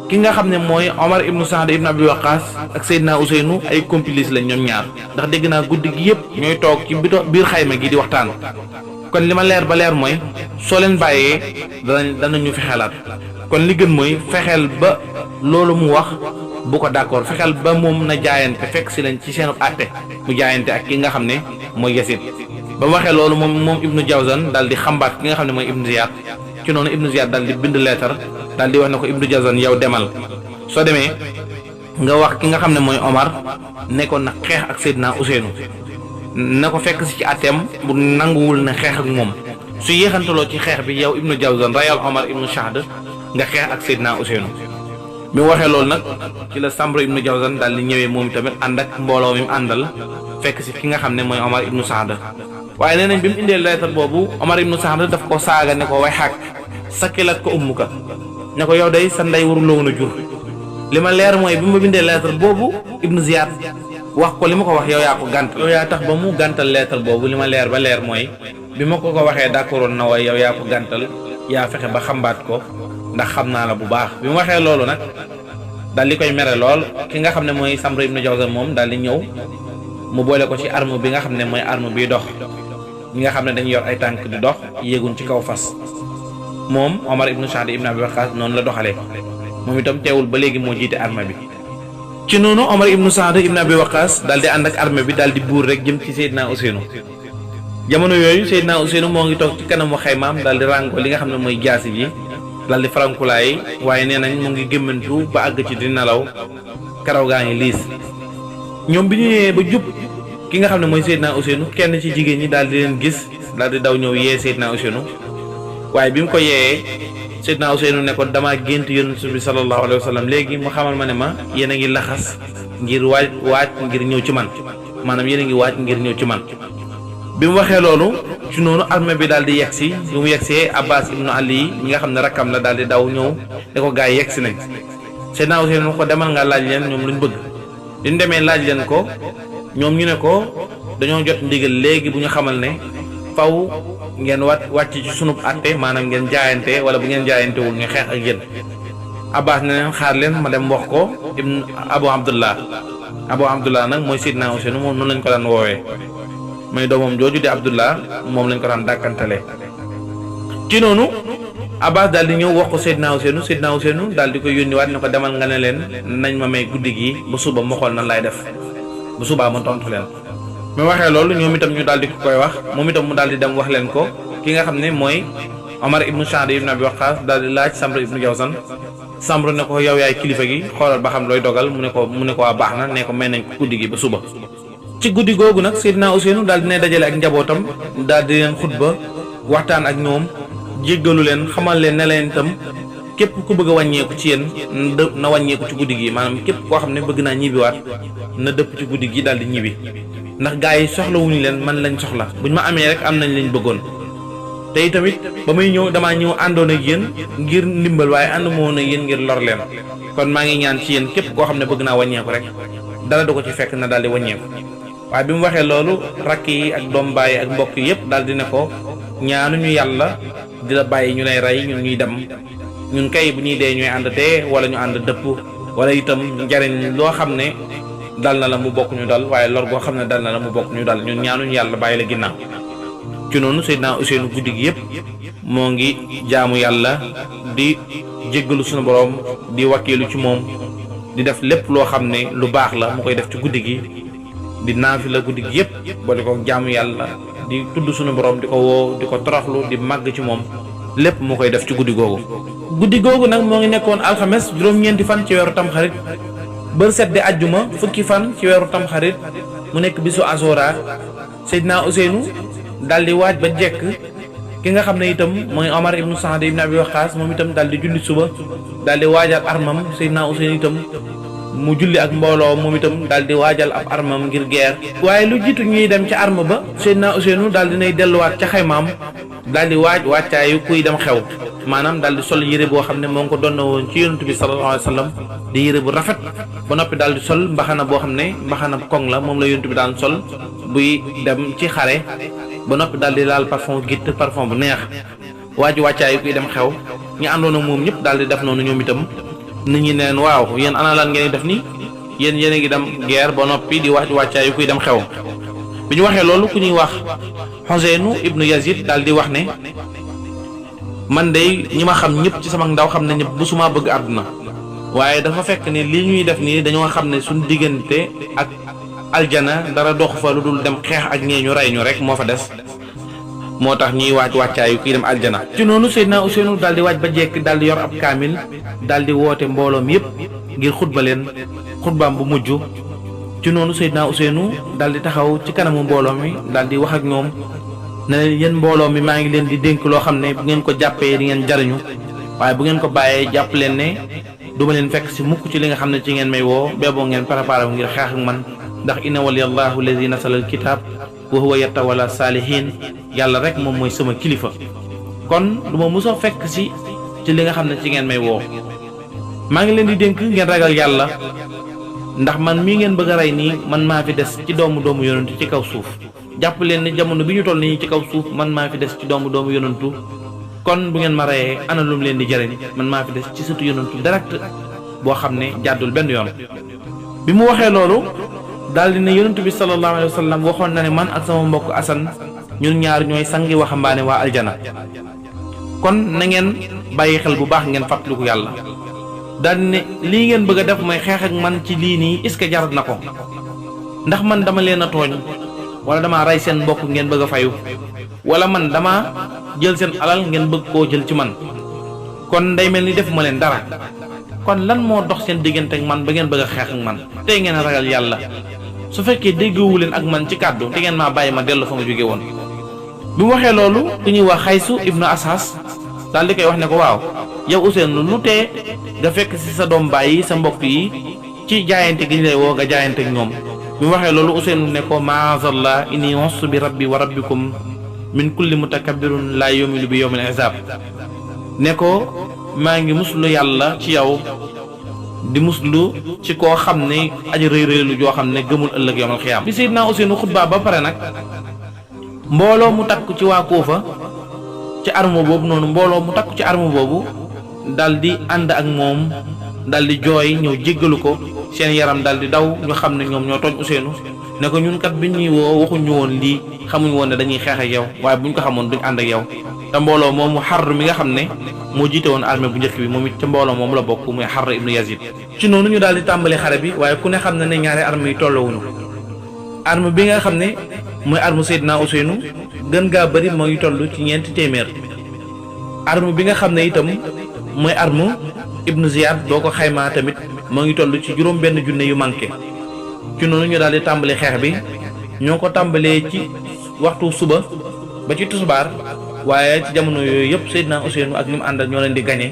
ki nga xam ne mooy Omar ibnu Saad ibnu Abi Waqaas ak Seydina Ousseynou ay complice lañ ñoom ñaar ndax dégg naa guddi gi yëpp ñooy toog ci biir xayma gi di waxtaan kon li ma leer ba leer mooy soo leen bàyyee danañu fexeelaat kon li gën mooy fexeel ba loolu mu wax bu ko d'accord fexeel ba moom na jaayante fekk si leen ci seen àtte mu jaayante ak ki nga xam ne mooy Yazid. ba mu waxee loolu moom Ibnu Jawzan daal di xambaat ki nga xam ne mooy Ibnu Ziyad ci noonu Ibnu Ziyad daal di bind leetar daal di wax ne ko Ibnu Jawzan yow demal soo demee nga wax ki nga xam ne mooy Omar nekkoon na xeex ak Seydina Ousseynou na ko fekk si ci àtteem bu nanguwul na xeex ak moom su yéexantaloo ci xeex bi yow Ibnu Jawzan rayal Omar ibnu Saad nga xeex ak Seydina Ousseynou. bi mu waxee loolu nag ci la Samru ibnu Jawzan daal di ñëwee moom tamit ànd ak mbooloo mi mu àndal fekk si ki nga xam ne mooy Omar ibnu Saad waaye nee nañ bi mu indee lettre boobu Omar ibnu Saad daf ko saaga ne ko way xaak sakkilat ko ummuka ne ko yow day sa ndey waruloo woon a jur. li ma leer mooy bi ma bindee lettre boobu Ibnu Ziyad wax ko li ma ko wax yow yaa ko gàntal yow yaa tax ba mu gàntal lettre boobu li ma leer ba leer mooy bi ma ko waxee d'accordoon na waaye yow yaa ko gàntal yaa fexe ba xambaat ko ndax xam naa la bu baax. bi mu waxee loolu nag daal di koy mere lool ki nga xam ne mooy Samru ibnu Jawzan moom daal di ñëw mu boole ko ci arme bi nga xam ne mooy arme biy dox ñi nga xam ne dañu yor ay tànk di dox yéeguñ ci kaw fas moom Omar ibnu Saad ibnu Abi Waqaas noonu la doxalee moom itam teewul ba léegi moo jiite arme bi. ci noonu Omar ibnu Saad ibnu Abi Waqaas daal di ànd ak arme bi daal di buur rek jëm ci Seydina Ousseynou. jamono yooyu Seydina Ousseynou moo ngi toog ci kanamu xaymaam daal di ràngoo li nga xam ne mooy jaasi ji daal di farankulaay waaye nee nañ mu ngi gémmantu ba àgg ci di nelaw karaw gaa ngi liis. ñoom bi ñu ñëwee ba jub ki nga xam ne mooy Seydina Ousseynou kenn ci jigéen ñi daal di leen gis daal di daw ñëw yee Seydina Ousseynou waaye bi mu ko yeeyee Seydina Ousseynou ne ko damaa gént Yonent bi sallallahu alayhi wa sallam léegi mu xamal ma ne ma yéen a ngi laxas ngir waaj ngir ñëw ci man maanaam yéen a ngi waaj ngir ñëw ci man. bi mu waxee loolu ci noonu armée bi daal di yegsi bi mu yegsee Abbas ibnu Ali ñi nga xam ne rakkam la daal di daw ñëw ne ko gaa yi yegsi nañ Seydina Ousseynou ko demal nga laaj leen ñoom luñ bëgg. bi ñu demee laaj leen ko ñoom ñu ne ko dañoo jot ndigal léegi bu ñu xamal ne faw ngeen wàcc ci sunub àtte maanaam ngeen jaayante wala bu ngeen jaayantewul ñu xeex ak yéen. Abbas ne leen xaar leen ma dem wax ko Abu Abdullah nag mooy Seydina Ousseynou moom noonu lañ ko daan woowee. may doomam jooju di Abdullah moom lañ ko daan dàkkantale. ci noonu Abbas daal di ñëw wax ko Seydina Ousseynou daal di ko yónniwaat ne ko demal nga ne leen nañ ma may guddi gi ba suba ma xool nan laay def bu subaa ma tontu leen. mu waxee loolu ñoom itam ñu daal di ko koy wax moom itam mu daal di dem wax leen ko ki nga xam ne mooy Omar ibnu Saad ibnu Abi Waqqas daal di laaj Samr ibnu Jawzan. Samr ne ko yow yaay kilifa gi xoolal ba xam looy dogal mu ne ko waa baax na ne ko may nañ ko guddi gi ba suba. ci guddi googu nag Seydina Ousseynou daal di ne dajale ak njabootam daal di leen xutba waxtaan ak ñoom jéggalu leen xamal leen ne leen itam képp ku bëgg a wàññeeku ci yéen na wàññeeku ci guddi gi maanaam képp koo xam ne bëgg naa ñibbiwaat na dëpp ci guddi gi daal di ñibbi ndax gaa yi soxlawuñu leen man lañ soxla buñ ma amee rek am nañ lañ bëggoon. te itamit ba may ñëw damaa ñëw àndoon ak yéen ngir ndimbal waaye ànd moo woon ak yéen ngir lor leen kon maa ngi ñaan ci yéen képp koo xam ne bëgg naa wàññeeku rek dara du ko ci fekk na daal di wàññeeku. waaye bi mu waxee loolu rakk yi ak doom baay ak mbokk yi yëpp daal di ne ko ñaanuñu yàlla di la bàyyi ñu lay rey ñun ñuy dem ñun kay bu ñuy dee ñooy ànd dee wala ñu ànd dëpp wala itam njariñ loo xam ne dal na la mu bokk ñu dal waaye lor goo xam ne dal na la mu bokk ñu dal ñun ñaanuñu yàlla bàyyi la ginnaaw. ci noonu Seydina Ousseynou guddi gi yëpp moo ngi jaamu yàlla di jéggalu suñu borom di wakkeelu ci moom di def lépp loo xam ne lu baax la mu koy def ci guddi gi di naafi la guddi gi yëpp boole ko jaamu yàlla di tudd suñu borom di ko woo di ko toroxlu di màgg ci moom lépp mu koy def ci guddi googu. guddi googu nag moo ngi nekkoon alxames juróom-ñeenti fan ci weeru tamxarit bër set di ajjuma fukki fan ci weeru tamxarit mu nekk bisu Ashura. Seydina Ousseynou daal di waaj ba jekk ki nga xam ne itam mooy Omar ibnu Saad ibnu Abi Waqqas moom itam daal di julli suba daal di waajaat armam Seydina Ousseynou itam mu julli ak mbooloo moom itam daal di waajal ab armam ngir guerre. waaye lu jiitu ñuy dem ca arme ba Seydina Ousseynou daal di nay delluwaat ca xaymaam daal di wàccaayu kuy dem xew maanaam daal di sol yére boo xam ne moo ngi ko doon woon ci yonent bi sallallahu alayhi wa sallam di yére bu rafet ba noppi daal di sol mbaxana boo xam ne mbaxana koŋ la moom la yonent bi daan sol buy dem ci xare. ba noppi daal di laal parfum gitt parfum bu neex wàccaayu kuy dem xew ñu àndoon ak moom ñëpp daal di def noonu ñoom itam nit ñi neen waaw yéen ana lan ngeen def ni yéen a ngi dem guerre ba noppi di wàccaayu kuy dem xew. bi ñu waxee loolu ku ñuy wax Ousseynou ibnu Yazid daal di wax ne man de ñi ma xam ñëpp ci sama ndaw xam ne ñëpp musuma bëgg àdduna waaye dafa fekk ne li ñuy def nii dañoo xam ne suñu diggante ak aljana dara dox fa lu dul dem xeex ak ñee ñu rey ñu rek moo fa des moo tax ñuy wàccaayu kuy dem aljana. ci noonu Seydina Ousseynou daal di waaj ba jekk daal di yor ab kaamil daal di woote mbooloom yëpp ngir xutba leen xutbaam bu mujj. ci noonu Seydina Ousseynou daal di taxaw ci kanamu mbooloo mi daal di wax ak ñoom ne leen yéen mbooloo mi maa ngi leen di dénk loo xam ne bu ngeen ko jàppee di ngeen jariñu waaye bu ngeen ko bàyyee jàpp leen ne duma leen fekk si mukk ci li nga xam ne ci ngeen may woo beeboo ngeen préparé wu ngir xeex ak man ndax inna waliyallahu alladi nasala alkitab wa huwa yatawalla saalihin yàlla rek moom mooy sama kilifa kon du ma mos a fekk si ci li nga xam ne ci ngeen may woo maa ngi leen di dénk ngeen ragal yàlla ndax man mii ngeen bëgg a rey nii man maa fi des ci doomu yonantu ci kaw suuf jàpp leen ne jamono bi ñu toll nii ci kaw suuf man maa fi des ci doomu yonantu kon bu ngeen ma reyee ana lum leen di jëriñ man maa fi des ci sëtu yonantu direct boo xam ne jàddul benn yoon. bi mu waxee loolu daal di ne yonantu bi sallallahu alayhi wa sallam waxoon na ne man ak sama mbokk Asan ñun ñaar ñooy sangi waxambaane waa aljana kon na ngeen bàyyi xel bu baax ngeen fàttaliku yàlla. daal ne lii ngeen bëgg a def mooy xeex ak man ci lii nii est-ce que jarat na ko ndax man dama leen a tooñ wala dama rey seen mbokk ngeen bëgg a fayu wala man dama jël seen alal ngeen bëgg koo jël ci man kon day mel ni def ma leen dara kon lan moo dox seen diggante ak man ba ngeen bëgg a xeex ak man tey ngeen a ragal yàlla su fekkee déggowu leen ak man ci kàddu te ngeen maa bàyyi ma dellu fa ma jóge woon. bi mu waxee loolu ku ñuy wax Xaysu ibnu Ashas daal di koy wax ne ko waaw yow Ousseynou lu tee nga fekk ci sa doom bàyyi sa mbokk yi ci jaayante gi ñu lay woo nga jaayante ak ñoom. bi mu waxee loolu Ousseynou ne ko maazallah inni ustu bi rabbi wa rabbikum min kulli mutakabbirun laa yu'minu bi yawmil hisaab ne ko maa ngi muslu yàlla ci yow di muslu ci koo xam ne aji rëy rëylu joo xam ne gëmul ëllëg yawmal xiyaam. bi Seydina Ousseynou xutba ba pare nag mbooloo mu takku ci waa Kuufa ci arme boobu noonu mbooloo mu takku ci arme boobu dal di ànd ak moom dal di jooy ñëw jéggalu ko seen yaram daal di daw ñu xam ne ñoom ñoo tooñ Ousseynou ne ko ñun kat biñ ñuy woo waxuñu woon lii xamuñ woon ne dañuy xeex ak yow waaye buñ ko xamoon duñ ànd ak yow. te mbooloo moomu Harr mi nga xam ne moo jiite woon armée bu njëkk bi moom it ca mbooloo moom la bokk muy Harr ibnu Yazid. ci noonu ñu daal di tàmbali xare bi waaye ku ne xam na ne ñaari armée yi tolloowuñu arme bi nga xam ne mooy arme Seydina Ousseynou gën gaa bëri moo ngi toll ci 4 téeméer arme bi nga xam ne itam mooy arme Ibnu Ziyad boo ko xaymaa tamit moo ngi toll ci juróom benn junne yu manqué. ci noonu ñu daal di tàmbali xeex bi ñoo ko tàmbalee ci waxtu suba ba ci tusubaar waaye ci jamono yooyu yëpp Seydina Ousseynou ak ñi mu àndal ñoo leen di gañe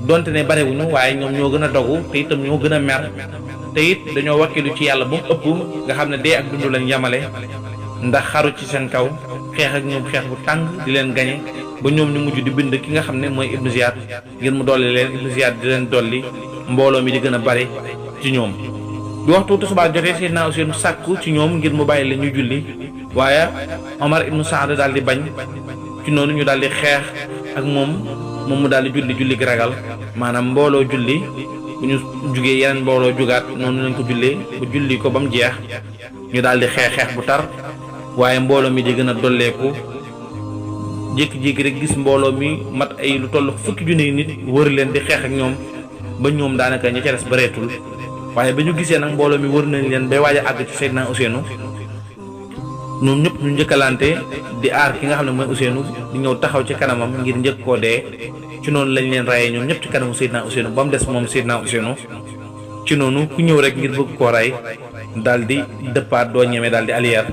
donte ne barewuñu waaye ñoom ñoo gën a dogu te itam ñoo gën a mer te it dañoo wakkilu ci yàlla ba mu ëpp nga xam ne dee ak dund lañ yamale ndax xaru ci seen kaw xeex ak ñoom xeex bu tàng di leen gañe ba ñoom ñu mujj di bind ki nga xam ne mooy Ibnu Ziyad ngir mu dolli leen Ibnu Ziyad di leen dolli mbooloo mi di gën a bari ci ñoom. bi waxtu tisbaar jotee Seydina Ousseynou sàkku ci ñoom ngir mu bàyyi leen ñu julli waaye Omar ibnu Saad daal di bañ ci noonu ñu daal di xeex ak moom mu daal di julli gi ragal maanaam mbooloo julli bu ñu jugee yeneen mbooloo jugaat noonu lañ ko jullee ba julli ko ba mu jeex ñu daal di xeex bu tar waaye mbooloo mi di gën a dolleeku jékki-jékki rek gis mbooloo mi mat ay lu toll fukki junni nit wër leen di xeex ak ñoom ba ñoom daanaka ña ca des bareetul waaye ba ñu gisee nag mbooloo mi wër nañ leen bay waaj a àgg ci Seydina Ousseynou ñoom ñëpp ñu njëkkalante di aar ki nga xam ne mooy Ousseynou di ñëw taxaw ci kanamam ngir njëkk koo dee ci noonu lañ leen rayee ñoom ñëpp ci kanamu Seydina Ousseynou ba mu des moom Seydina Ousseynou ci noonu ku ñëw rek ngir bëgg koo ray daal di dëppaat doo ñeme daal di aliyeer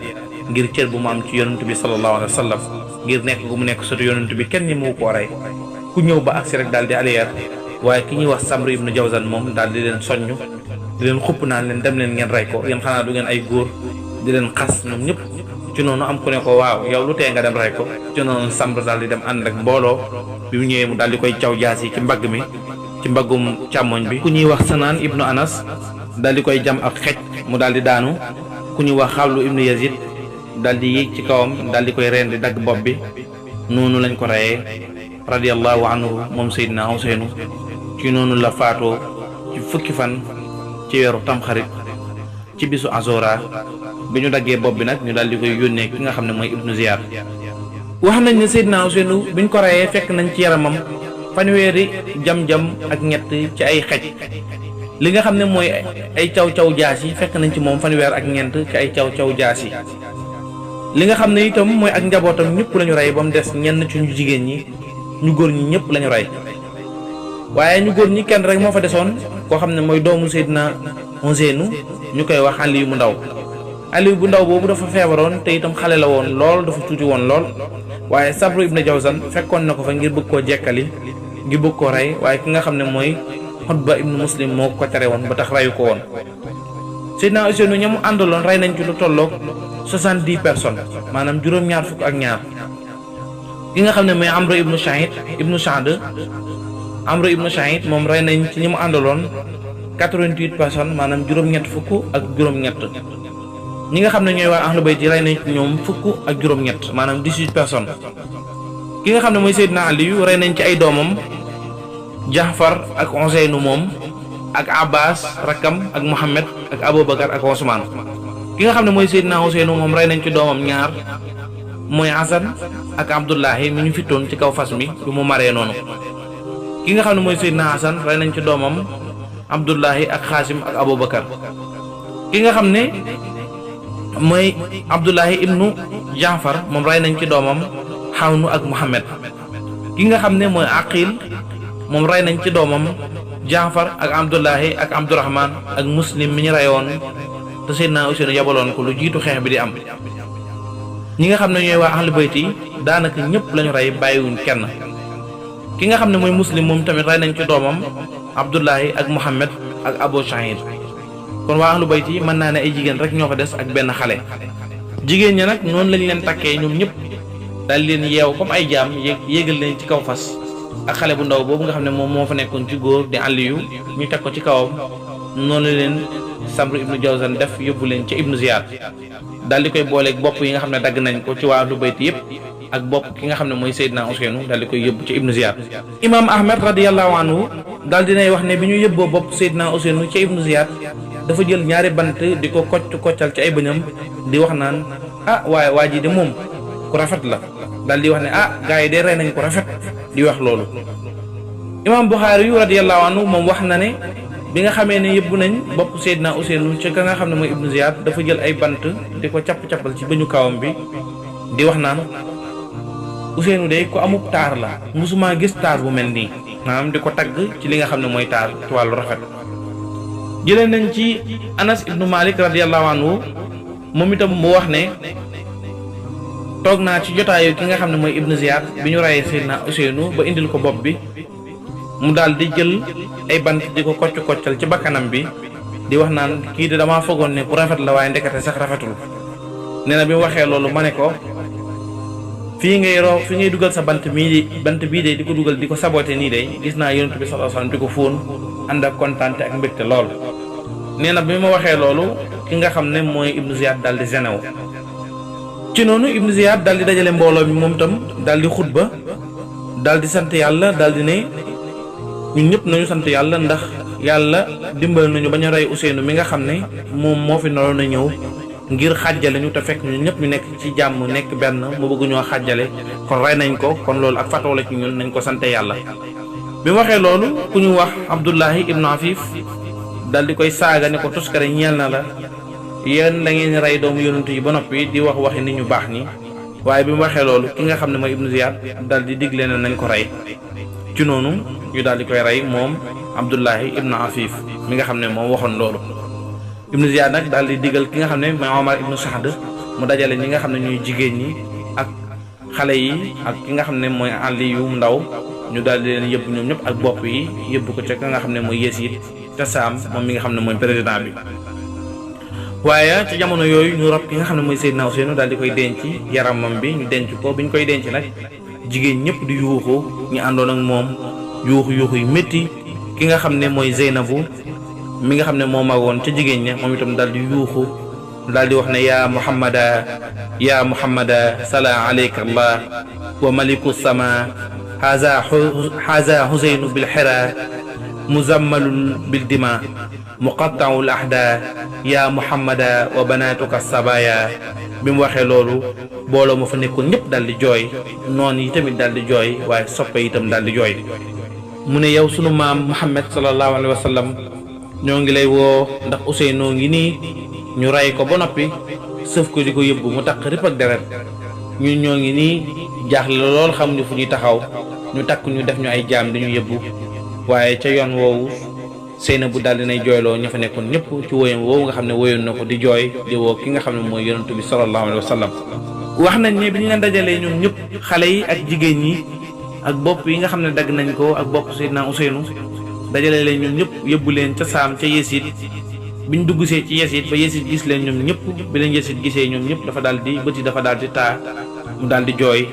ngir cër bu mu am ci yonent bi sallallahu alayhi wa sallam ngir nekk gu mu nekk sotu yonent bi kenn ñi mu koo rey ku ñëw ba agsi rek daal di aliyeer waaye ki ñuy wax Samr ibnu Jawzan moom daal di leen soññ di leen xupp naan leen dem leen ngeen rey ko yéen xanaa du ngeen ay góor di leen xas ñoom ñëpp ci noonu am ku ne ko waaw yow lu tee nga dem rey ko ci noonu Samr daal di dem ànd ak mbooloo bi mu ñëwee mu daal di koy caw jaas yi ci mbagg mi ci mbaggum càmmoñ bi ku ñuy wax Sanaan ibnu Anas daal di koy jam ak xej mu daal di daanu ku ñuy wax Xawlu ibnu Yazid daal di yéeg ci kawam daal di koy rendi dagg bopp bi noonu lañ ko reyee radiyallahu anhu moom Seydina Ousseynou ci noonu la faatoo ci fukki fan ci weeru tamxarit ci bisu Azora bi ñu daggee bopp bi nag ñu daal di koy yónnee ki nga xam ne mooy Ibnu Ziyad. wax nañ ne Seydina Ousseynou biñ ko reyee fekk nañ ci yaramam fanweeri jam-jam ak ñett ci ay xej li nga xam ne mooy ay caw-caw jaas yi fekk nañ ci moom fanweer ak ñeent ci ay caw-caw jaas yi li nga xam ne itam mooy ak njabootam ñëpp lañu rey ba mu des ñenn ci ñu jigéen ñi ñu góor ñi ñëpp lañu rey waaye ñu góor ñi kenn rek moo fa desoon koo xam ne mooy doomu Seydina Ousseynou ñu koy wax Aliou bu ndaw Aliou bu ndaw boobu dafa feebaroon te itam xale la woon lool dafa tuuti woon lool waaye Sabru ibn Jawzan fekkoon na ko fa ngir bëgg koo jekkali ngir bëgg koo rey waaye ki nga xam ne mooy Xutba ibnu Muslim moo ko tere woon ba tax reyu ko woon. Seydina Ousseynou ña mu àndaloon rey nañ ci lu tolloog 70 personnes maanaam juróom-ñaar fukk ak ñaar ki nga xam ne mooy Amr ibnu Saad Amr ibnu Saïd moom rey nañ ci ñi mu àndaloon 88 personnes maanaam juróom-ñett fukk ak juróom-ñett ñi nga xam ne ñooy waa ahlu bayt yi rey nañ ci ñoom fukk ak juróom-ñett maanaam 18 personnes ki nga xam ne mooy Seydina Aliyu rey nañ ci ay doomam Jaafar ak Ousseynou moom ak Abbas rakkam ak Muhammad ak Aboubacar ak Ousmane ki nga xam ne mooy Seydina Ousseynou moom rey nañ ci doomam ñaar mooy Hasan ak Abdullahi mi ñu fittoon ci kaw fas mi bi mu maree noonu ki nga xam ne mooy Seydina Hasan rey nañ ci doomam Abdullahi ak Xaasim ak Aboubacar ki nga xam ne mooy Abdullahi ibnu Jaafar moom rey nañ ci doomam Xawnu ak Muhammad ki nga xam ne mooy Aqil moom rey nañ ci doomam Jaafar ak Abdullahi ak Abdurahman ak Muslim mi ñu reyoon te Seydina Ousseynou yabaloon ko lu jiitu xeex bi di am ñi nga xam ne ñooy waa ahlu bayt yi daanaka ñëpp lañu rey bàyyiwuñ kenn ki nga xam ne mooy Muslim moom tamit rey nañ ci doomam Abdullahi ak Muhammad ak Abu Shahid kon waa ahlu bayt yi mën naa ne ay jigéen rek ñoo fa des ak benn xale jigéen ña nag noonu lañ leen takkee ñoom ñëpp daal leen yeew comme ay jaam yéegal leen ci kaw fas ak xale bu ndaw boobu nga xam ne moom moo fa nekkoon ci góor di Aliyu ñu teg ko ci kawam noonu leen Samr ibnu Jawzan def yóbbu leen ci Ibnu Ziyad daal di koy booleeg bopp yi nga xam ne dagg nañ ko ci waa ahlu bayt yëpp ak bopp ki nga xam ne mooy Seydina Ousseynou daal di koy yóbbu ci Ibnu Ziyad. Imaam Ahmed radiyallahu anhu daal dinay wax ne bi ñu yóbboo bopp Seydina Ousseynou ci Ibnu Ziyad dafa jël ñaari bant di ko koccal ci ay bëñam di wax naan waaye waa ji de moom ku rafet la daal di wax ne gars yi de rey nañ ko rafet di wax loolu. Imam Buxaari yu radiyallahu anhu moom wax na ne bi nga xamee ne yëbbu nañ bopp Seydina Ousseynou ci ka nga xam ne mooy Ibnu Ziyad dafa jël ay bant di ko capp-cappal ci bëñu kawam bi di wax naan Ousseynou de ku amub taar la musuma gis taar bu mel nii maanaam di ko tagg ci li nga xam ne mooy taar ci wàllu rafet. jëlee nañ ci Anas ibnu Malik radiyallahu anhu moom itam mu wax ne toog naa ci jotaayu ki nga xam ne mooy Ibnu Ziyad bi ñu rayee Seydina Ousseynou ba indil ko bopp bi mu daal di jël ay bant di ko koccal ci bakkanam bi di wax naan kii de damaa fogoon ne ku rafet la waaye ndekete sax rafetul. nee na bi mu waxee loolu ma ne ko fi ngay dugal sa bant bii de di ko dugal di ko saboté nii de gis naa Yonent bi sallallahu alayhi wasallam di ko fóon ànd ak kontaante ak mbégte lool. nee na bi ma waxee loolu ki nga xam ne mooy Ibnu Ziyad daal di genew ci noonu Ibnu Ziyad daal di dajale mbooloo mi moom tam daal di xutba daal di sant yàlla daal di ne ñun ñëpp nañu sant yàlla ndax yàlla dimbal nañu bañ a rey Ousseynou mi nga xam ne moom moo fi naroon a ñëw ngir xàjjale ñu te fekk ñun ñëpp ñu nekk ci jàmm nekk benn mu bëgg ñoo xàjjale kon rey nañ ko kon loolu ak fatoo la ci ñun nañ ko sante yàlla. bi mu waxee loolu ku ñu wax Abdullahi ibnu Afif dal di koy saaga ne ko tuskare ñeel na la yéen la ngeen rey doomu yonent yi ba noppi di wax waxi nit ñu baax ñi. waaye bi mu waxee loolu ki nga xam ne mooy Ibnu Ziyad dal di digle ne nañ ko rey ci noonu ñu daal di koy rey moom Abdullahi ibnu Afif mi nga xam ne moom waxoon loolu. Ibnu Ziyad nag daal di digal ki nga xam ne mooy Omar ibnu Saad mu dajale ñi nga xam ne ñuy jigéen ñi ak xale yi ak ki nga xam ne mooy Ali yu ndaw ñu daal di leen yëbbu ñoom ñëpp ak bopp yi yëbbu ko ca ka nga xam ne mooy Yazid te Saam moom mi nga xam ne mooy président bi. waaye ci jamono yooyu ñu rob ki nga xam ne mooy Seydina Ousseynou daal di koy denc yaramam bi ñu denc ko bi ñu koy denc nag jigéen ñëpp di yuuxu ñu àndoon ak moom yuuxu yu métti ki nga xam ne mooy Zeynabu mi nga xam ne moo magoon ca jigéen ña moom itam daal di yuuxu daal di wax ne yaa muhammada sala alayka allah wa maliku sama haza Ousseynou bil xira muzammalun bil dima muqattaul ahda yaa muhammada wa banatuka sabaya. bi mu waxee loolu booloo ma fa nekkoon ñëpp daal di jooy noonu yi tamit daal di jooy waaye soppe itam daal di jooy. mu ne yow sunu maam Muhammad sallallahu alayhi wa sallam ñoo ngi lay woo ndax Ousseynou ngi nii ñu rey ko ba noppi sëf ko di ko yóbbu mu takk rip ak deret ñun ñoo ngi nii jaaxle lool xamuñu fu ñuy taxaw ñu takk ñu def ñu ay jaam di ñu yóbbu. waaye ca yoon woowu Seynabou daal dinay jooyloo ña fa nekkoon ñëpp ci woyam woowu nga xam ne woyoon na ko di jooy di woo ki nga xam ne mooy yonent bi sallallahu alayhi wa sallam. wax nañ ne bi ñu leen dajalee ñoom ñëpp xale yi ak jigéen ñi ak bopp yi nga xam ne dagg nañ ko ak bopp Seydina Ousseynou dajale leen ñoom ñëpp yóbbu leen ca Saam ca Yesid biñ dugg see ci Yesid ba Yesid gis leen ñoom ñëpp bi leen Yesid gisee ñoom ñëpp dafa daal di bëti dafa daal di taa mu daal di jooy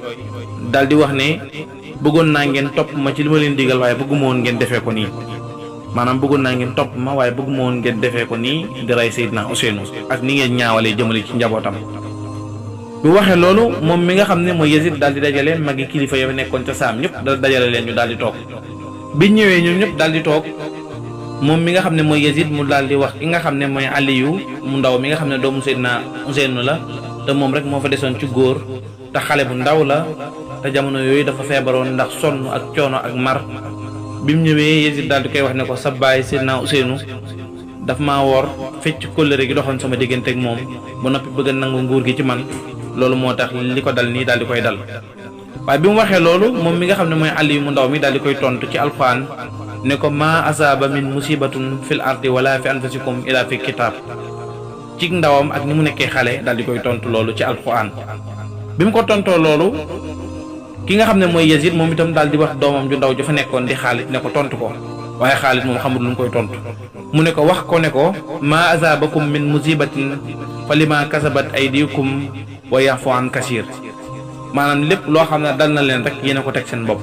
daal di wax ne bëggoon naa ngeen topp ma ci li ma leen digal waaye bëgguma woon ngeen defee ko nii maanaam bëggoon naa ngeen topp ma waaye bëgguma woon ngeen defee ko nii di rey Seydina Ousseynou ak ni ngeen ñaawalee jëmale ci njabootam. bu waxee loolu moom mi nga xam ne mooy Yazid daal di dajale magi kilifa ya nekkoon ca Saam ñëpp da dajale leen ñu daal di toog biñ ñëwee ñoom ñëpp daal di toog moom mi nga xam ne mooy Yazid mu daal di wax ki nga xam ne mooy Aliyu mu ndaw mi nga xam ne doomu Seydina Ousseynou la te moom rek moo fa desoon ci góor te xale bu ndaw la te jamono yooyu dafa feebaroon ndax sonn ak coono ak mar. bi mu ñëwee Yazid daal di koy wax ne ko sa baay Seydina Ousseynou daf maa woor fecc kóllëre gi doxoon sama diggante ak moom ba noppi bëgg a nangu nguur gi ci man loolu moo tax li ko dal nii daal di koy dal. waaye bi mu waxee loolu moom mi nga xam ne mooy Aliyu mu ndaw mi daal di koy tontu ci alxuraan ne ko maa asaaba min musibatun fil ardi wala fi anfusikum ila fi kitab ci ndawam ak ni mu nekkee xale daal di koy tontu loolu ci alxuraan. bi mu ko tontoo loolu ki nga xam ne mooy Yazid moom itam daal di wax doomam ju ndaw ju fa nekkoon di Xaalid ne ko tontu ko waaye Xaalid moom xamul lu mu koy tontu mu ne ko wax ko ne ko maa asabakum min musibatin fa lima kasabat aydikum wa yafu an kasir maanaam lépp loo xam ne dal na leen rek yéen a ko teg seen bopp.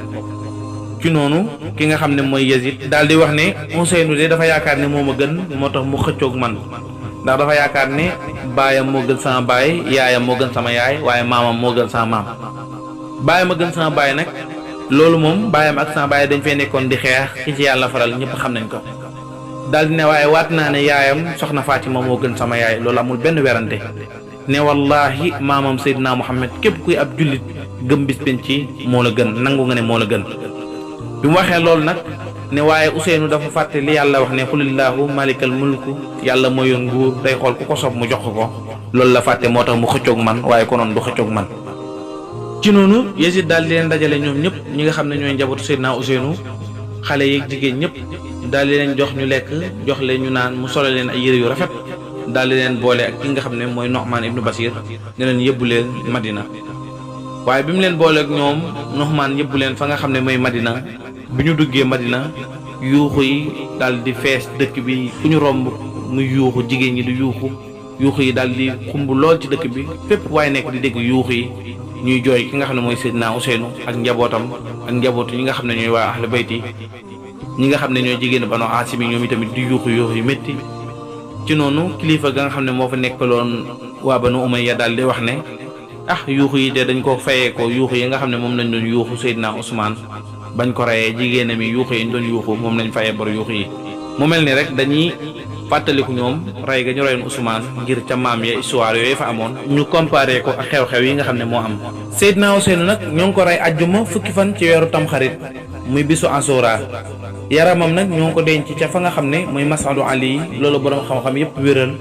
ci noonu ki nga xam ne mooy Yazid daal di wax ne Ousseynou de dafa yaakaar ne moo ma gën moo tax mu xëccoog man ndax dafa yaakaar ne baayam moo gën sama baay yaayam moo gën sama yaay waaye maamam moo gën sama maam. baayam a gën sama baay nag loolu moom baayam ak sama baay dañ fay nekkoon di xeex ki ci yàlla faral ñëpp xam nañ ko daal di ne waaye waat naa ne yaayam soxna Fatima moo gën sama yaay loolu amul benn werante ne wallahi maamam Seydina Muhammad képp kuy ab jullit gëm bis penc ci moo la gën nangu nga ne moo la gën bi mu waxee loolu nag ne waaye Ousseynou dafa fàtte li yàlla wax ne xulillaahu malikal mulku yàlla mooy yoon nguur day xool ku ko sob mu jox ko loolu la fàtte moo tax mu xëccoog man waaye konoon du xëccoog man. ci noonu Yazid daal di leen dajale ñoom ñëpp ñi nga xam ne ñooy njabootu Seydina Ousseynou xale yeeg jigéen ñëpp daal di leen jox ñu lekk jox leen ñu naan mu solo leen ay yére yu rafet daal di leen boole ak ki nga xam ne mooy Nu'man ibnu Bashir ne leen yëbbu leen Madina waaye bi mu leen boole ak ñoom Nu'man yëbbu leen fa nga xam ne mooy Madina bi ñu duggee Madina yuuxu yi daal di fees dëkk bi fu ñu romb muy yuuxu jigéen ñi di yuuxu yi daal di xumb lool ci dëkk bi fépp waaye nekk di dégg yuuxu yi ñuy jooy ki nga xam ne mooy Seydina Ousseynou ak njabootam ak njabootu ñi nga xam ne ñooy waa ahlu bayti ñi nga xam ne ñooy jigéen Banu Haasim ñoom itamit di yuuxu yu métti ci noonu kilifa ga nga xam ne moo fa nekkaloon waa Banu Umayya daal di wax ne yuuxu yi de dañ ko fayee ko yuuxu yi nga xam ne moom lañ doon yuuxu Seydina Ousmane bañ ko reyee jigéenam yi yuuxu yi ñu doon yuuxu moom lañ fayee bor yuuxu yi mu mel ni rek dañuy fàttaliku ñoom rey ga ñu reyoon Ousmane ngir ca maam ya histoire yooyu fa amoon ñu comparé ko ak xew-xew yi nga xam ne moo am. Seydina Ousseynou nag ñoo ngi ko rey àjjuma fukki fan ci weeru tamxarit muy bisu Asura yaramam nag ñoo ngi ko denc ca fa nga xam ne mooy Masadu Ali yi loolu borom xam-xam yëpp wéral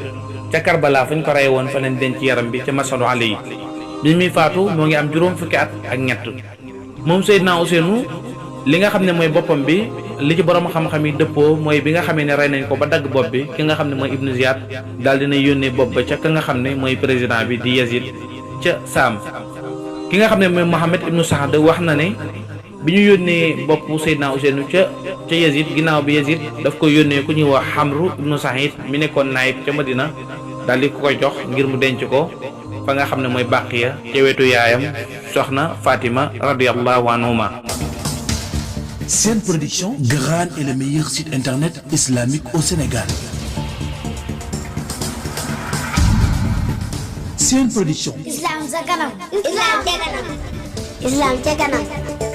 ca Karbala fañ ko rey woon fa leen denc yaram bi ca Masadu Ali yi bi muy faatu moo ngi am juróom fukki at ak ñett moom Seydina Ousseynou li nga xam ne mooy boppam bi li ci borom xam-xam yi dëppoo mooy bi nga xamee ne rey nañ ko ba dagg bopp bi ki nga xam ne mooy Ibn Ziyad daal dina yónnee bopp ba ca ka nga xam ne mooy président bi di Yazid ca Saam ki nga xam ne mooy Mohammed ibnu Saad wax na ne bi ñu yónnee bopp Seydina Ousseynou ca Yazid ginnaaw bi Yazid daf ko yónnee ku ñuy wax Hamru ibnu Sahid mi nekkoon naayib ca Madina daal di ko koy jox ngir mu denc ko fa nga xam ne mooy Baqiya ca wetu yaayam soxna Fatima radiyallahu anhuma. Sen Production, Gran et le meilleur site internet islamique au Sénégal. Sen Production. Islam sa kanam. Islam ca kanam. Islam ca kanam.